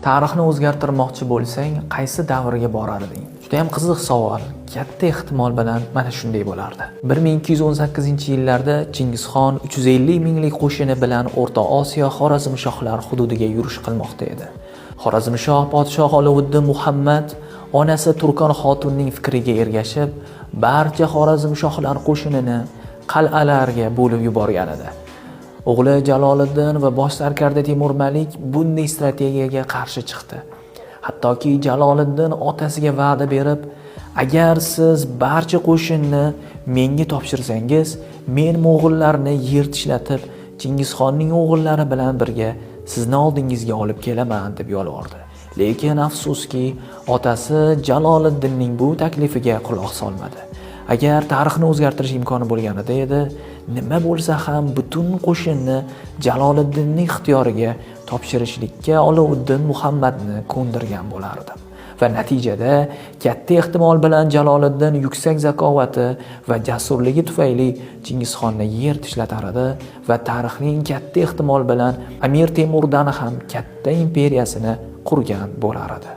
Tarixni o'zgartirmoqchi bo'lsang, qaysi davrga borarding? Judayam qiziq savol. Katta ehtimol bilan mana shunday bo'lardi. 1218-yillarda Chingizxon 350 minglik qo'shini bilan O'rta Osiyo Xorazmshohlar hududiga yurish qilmoqda edi. Xorazmshoh podshoh Olovuddin Muhammad onasi Turkon xotunning fikriga ergashib, barcha Xorazmshohlar qo'shinini qal'alarga bo'lib yuborgan edi. O'g'li Jaloliddin va bosh sarkarda Temur Malik bunday strategiyaga qarshi chiqdi. Hattoki Jaloliddin otasiga va'da berib, agar siz barcha qo'shinni menga topshirsangiz, men mo'g'ullarni yer tishlatib, Chingizxonning o'g'illari bilan birga sizni oldingizga olib kelaman deb yolvordi. Lekin afsuski, otasi Jaloliddinning bu taklifiga quloq solmadi. Agar tarixni o'zgartirish imkoni bo'lganida edi, nima bo'lsa ham butun qo'shinni Jaloliddinning ixtiyoriga topshirishlikka Olovuddin Muhammadni ko'ndirgan bo'lardim. Va natijada katta ehtimol bilan Jaloliddin yuksak zakovati va jasurligi tufayli Chingizxonni yer tishlatar edi va tarixning katta ehtimol bilan Amir Temurdan ham katta imperiyasini qurgan bo'lar edi.